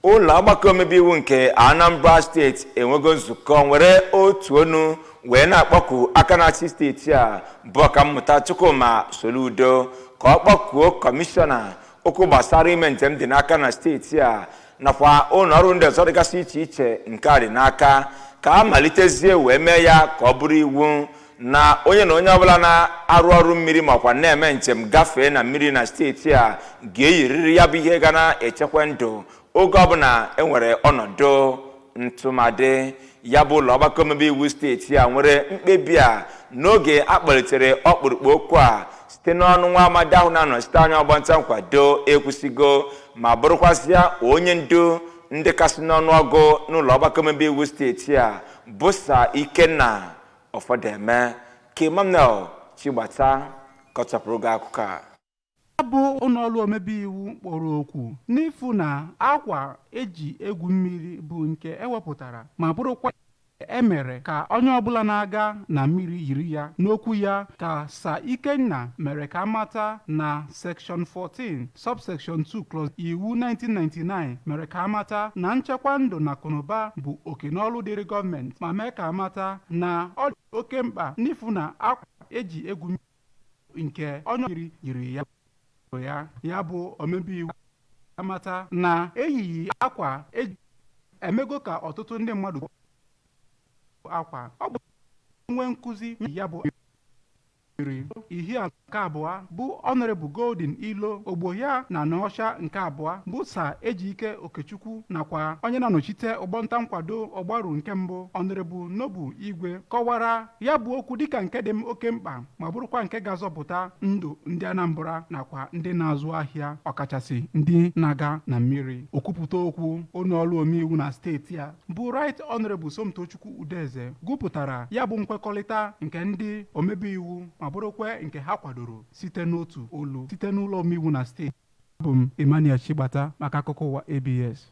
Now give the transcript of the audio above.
Ụlọ ọgbakọ omebe iwu nke Anambra Steeti enwego nzukọ nwere otu onu wee na-akpọku aka na-achị steeti a bụ Ọkammụta Chukwuma Soludo ka ọ kpọkuo kọmishọna okwu gbasara ime njem dị n'aka na steeti a nakwa ụlọ ọrụ ndị ọzọ dịgasị iche iche nke a dị n'aka ka a malitezie wee mee ya ka ọ bụrụ iwu na onye na onye ọbụla na-arụ ọrụ mmiri makwa na-eme njem gafee na mmiri na steeti a ga-eyiriri ya bụ ihe ga na-echekwa ndụ oge ọbụla enwere ọnọdụ ntụmadị. Ya bụ ụlọ ọgbakọ omebe iwu steeti a nwere mkpebi a n'oge a kpọlitere ọkpụrụkpụ okwu a site n'ọnụ nwa amadi ahụ na-anọchite anya ọgbanta nkwado ekwusigo ma bụrụkwazịa onye ndu ndị kasị n'ọnụọgụ n'ụlọ ọgbakọ omebe iwu steeti a bụ Sir Ikenna Ọfọdeme ka Emmanuel Chigbata kọchapụrụ gị akụkọ a. Ya bụ ụlọọrụ omebe iwu kpọrọ okwu n'ifu na akwa eji egwu mmiri bụ nke ewepụtara ma bụrụkwa emere ka onye ọbụla na-aga na mmiri yiri ya. N'okwu ya ka Sir Ikenna mere ka amata na Section 14 subsection 2 clause iwu 1999 mere ka amata na nchekwa ndụ na akụnụba bụ oke n'ọrụ dịrị gọọmenti, ma mee ka amata na ọ dị oke mkpa n'ifu na akwa eji egwu mmiri nke onye yiri yiri ya. Ya bụ omebe iwu amata na eyighị akwa eji emego ka ọtụtụ ndị mmadụ akwa ọ bụ nwe nkụzi. Ya bụ iri ihe nke abụọ bụ Honorable Golden Ilo, ogbo ya na n'ọcha nke abụọ bụ Sir Ejike Okechukwu, nakwa onye na-anọchite ọgbọnta nkwado ọgbaru nke mbụ, Honorable Nobu Igwe, kọwara ya bụ okwu dịka nke dị oke mkpa ma bụrụkwa nke ga-azọpụta ndụ ndị Anambra nakwa ndị na-azụ ahịa, ọkachasị ndị na-aga na mmiri. Okwupụta okwu ụlọọrụ omeiwu na steeti a bụ Right Honorable Somtochukwu Udeze gụpụtara ya bụ nkwekọrịta nke ndị omebe iwu ma bụrụkwa nke ha kwadoro site n'otu olu. Site n'ụlọ omeiwu na steeti, abụ m Emmanuel Chigbata maka akụkọ ụwa ABS.